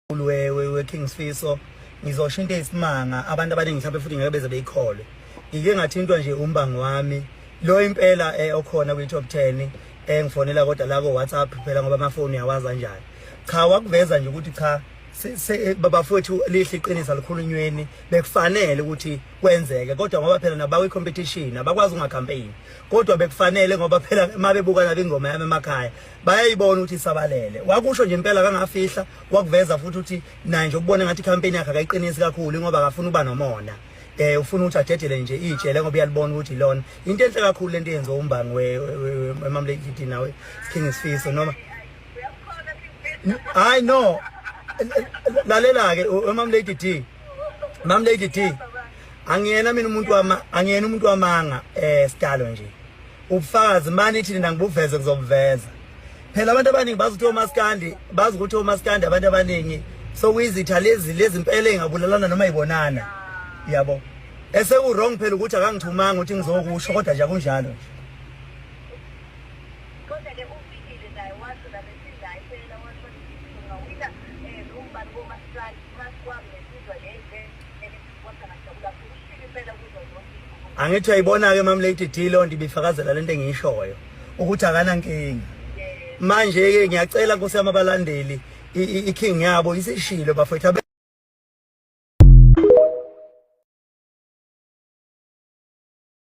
We King Sifiso, ngizosho into eyisimanga, abantu abaningi mhlawumbe futhi ngeke beze beyikholwe. Ngike ngathintwa nje umbangi wami lo impela okhona kwi top 10, engifonela kodwa la ko WhatsApp phela, ngoba amafoni uyawazi kanjani. Cha, wakuveza nje ukuthi cha, bafowethu, lihle iqiniso alikhulunyweni, bekufanele ukuthi kwenzeke, kodwa ngoba phela nabakwi competition abakwazi ungacampaign, kodwa bekufanele ngoba phela mabebuka nabo ingoma yami emakhaya bayayibona ukuthi isabalele. Wakusho nje impela, kangafihla, wakuveza futhi ukuthi naye nje ukubona ngathi icampaign yakhe akayiqinisi kakhulu ngoba akafuna uba nomona, ufuna ukuthi adedele nje ijele ngoba uyalibona ukuthi ilona. Into enhle kakhulu lento eyenziwa umbangi weMamlady nawe King Sifiso noma hayi no. Lalela ke, uMam Lady D, Mam Lady D, angiyena mina umuntu wama, angiyena umuntu wamanga, sidalo nje. Ubufakazi mani ithi nina ngibuveze, kuzobuveza phela. Abantu abaningi bazi ukuthi omaskandi, bazi ukuthi omaskandi, abantu abaningi sokuyizitha lezi impela engabulalana noma ibonana, yabo. Eseku wrong phela ukuthi akangithumanga ukuthi ngizokusho, kodwa nje akunjalo nje. Kodwa-ke ufikile naye washo nabesindayo phela, washo ngawina nombani komaskandi phakathi kwami nensizwa le wathi angajabula kakhulu, ushilo impela kuzo zonke. Angithi uyayibona-ke, Mam Lady D, leyo nto ibifakazela lento engiyishoyo ukuthi akanankinga. Manje-ke ngiyacela, nkosi yami, abalandeli, i-king yabo isishilo, bafowethu.